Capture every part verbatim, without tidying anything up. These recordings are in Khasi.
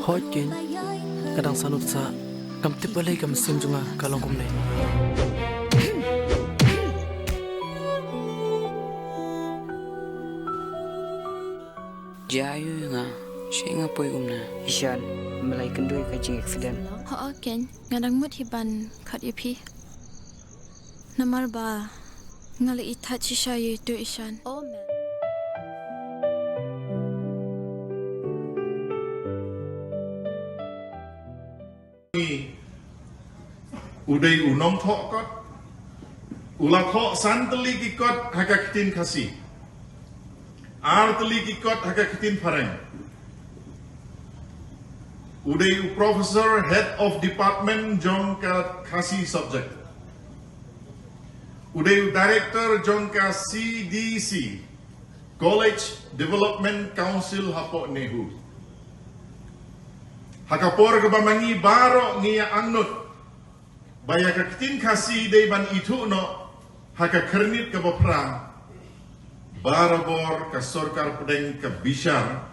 Hooid keiñ, nga dang sngewthuh sa, kam tip balei ka mynsiem jong nga ka long kumne. Jia ïa nga, sha nga poi kumne. Ishan, me la ïakynduh ïa ka jingaccident? Hooid keiñ, nga dang mut hi ban khot ïa phi. Namar ba nga la ithuh shisha ïa uto u Ishan. Oh man. U dei u nongthoh kot. U la thoh san tylli ki kot ha ka ktien Khasi. Ar tylli ki kot ha ka ktien Phareng. U dei u professor head of department jong ka Khasi subject. U dei u director jong ka C D C, College Development Council hapoh NEHU. Ha ka por kaba ma ngi baroh ngi ïa angnud ba ïa ka ktien Khasi dei ban ithuh noh ha ka khyrnit kaba phra, barabor ka sorkar pdeng ka bishar.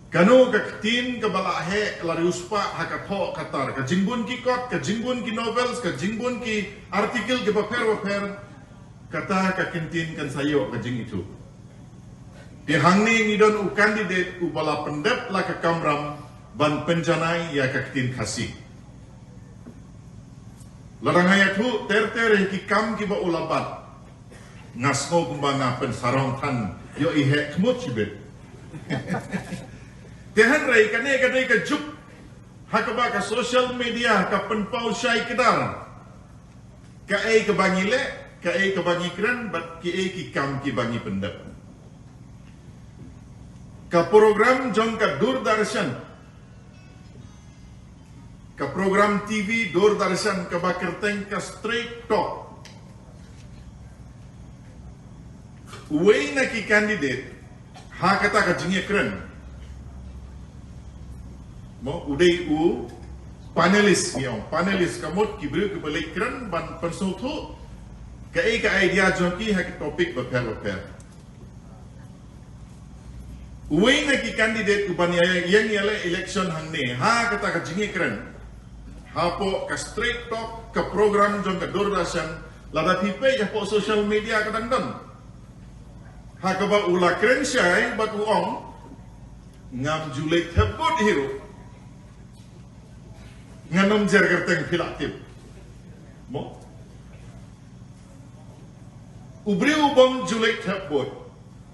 Kano ka ktien kaba la heh la riewspah ha ka thoh ka tar, ka jingbun ki kot, ka jingbun ki novels, ka jingbun ki article kiba pher ba pher. Kata ka ktien kan sa ïoh ka jingithuh. Te hangne ngi don u candidate uba la pyndep la ka kamram ban pynjanai ïa ka ktien Khasi. Lada nga ïathuh ter ter ïa ki kam kiba u la bat, nga sngew kumba nga pynsarong than ïoh i heh khmut shibit. Te hynrei kane ka dei ka juk ha kaba ka social media ka pynpaw shai kdar. Kaei kaba ngi leh, kaei kaba ngi kren, bad kiei ki kam kiba ngi pyndep. Ka program jong ka Doordarshan, ka program T V Doordarshan kaba kyrteng ka Straight Talk. Uwei na ki candidate ha kata ka jingïakren, mo, u dei u panelist, ngi ong panelist, ka mut ki briew kiba leit kren ban pynsngewthuh kaei ka idea jong ki ha ki topic bapher bapher. Uwei na ki candidate uban ïa, ïeng ïaleh election hangne ha kata ka jingïakren hapoh ka Straight Talk, ka program jong ka Doordarshan, lada phi peit hapoh social media ka dang don. Ha kaba u la kren shai bad u ong, ngam ju leit thep vote hi ruh. Ngan ym jer kyrteng, phi lah tip, mo? U briew ubym ju leit thep vote,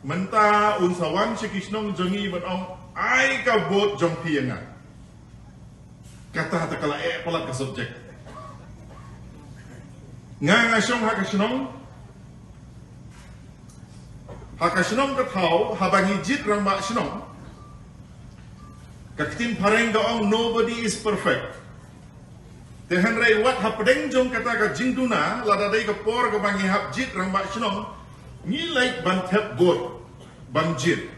mynta un sa wan sha ki shnong jong ngi ban ong, ai ka vote jong phi ïa nga. Kata te ka la eh palat ka subject. Nga, nga shong ha ka shnong, ha ka shnong ka thaw, haba ngi jied rangbah shnong, ka ktien phareng ka ong, nobody is perfect. Te hynrei wat hapdeng jong kata ka jingduna, lada dei ka por kaba ngi hap jied rangbah shnong, ngi leit ban thep vote ban jied.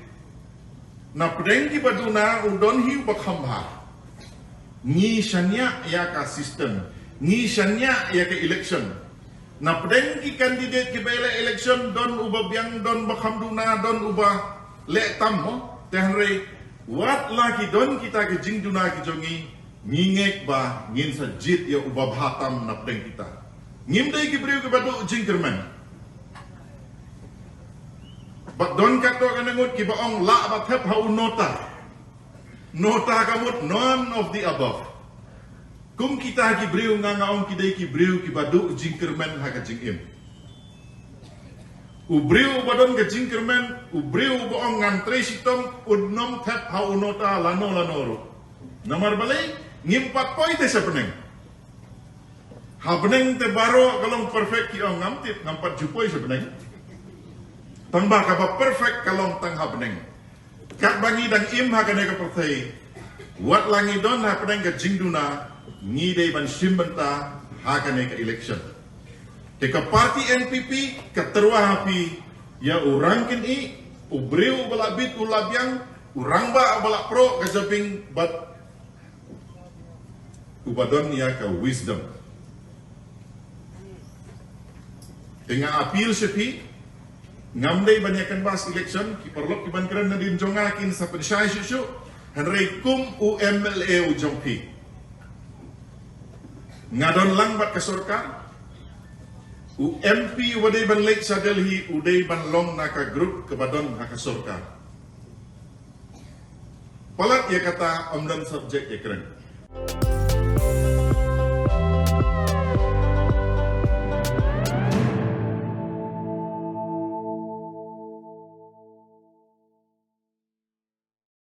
Na pdeng kiba duna u don hi uba kham bha. Ngi shaniah ïa ka system, ngi shaniah ïa ka election. Na pdeng ki candidate kiba ïaleh election don uba biang, don ba kham duna, don uba leh tam, mo. Te hynrei wat la ki don kita ki jingduna ki jong ngi, ngi ngeit ba ngin sa jied ïa uba bha tam na pdeng kita. Ngim dei ki briew kiba duh jingkyrmen. Bad don katto katne ngut kiba ong lah ba thep ha u nota. Nota ka mut none of the above. Kum kita ki briew nga, nga ong ki dei ki briew kiba duh jingkyrmen ha ka jingim. U briew uba don ka jingkyrmen, u briew uba ong ngan trei shitom, un ym thep ha u nota lano lano ruh. Namar balei? Ngim pat poi te sha bneng. Ha bneng te baroh ka long perfect, ki ong, ngam tip, ngam pat ju poi sha bneng. Tang ba kaba perfect ka long tang ha bneng. Katba ngi dang im ha kane ka pyrthei, wat la ngi don hapdeng ka jingduna, ngi dei ban shim bynta ha kane ka election. Te ka party N P P ka tyrwa ha phi ïa u rangkynmaw, u briew uba la bit u la biang, u rangbah uba la proh ka jabieng bad uba don ïa ka wisdom. Te nga appeal sha phi, ngam dei ban ïa canvass election, ki paralok kiban kren nadien jong nga kin sa pynshai shuh shuh. Hynrei kum u M L A u jong phi, nga don lang bad ka sorkar. U M P uba dei ban leit sha Delhi u dei ban long na ka group kaba don ha ka sorkar. Palat ïa kata ym don subject ïa kren.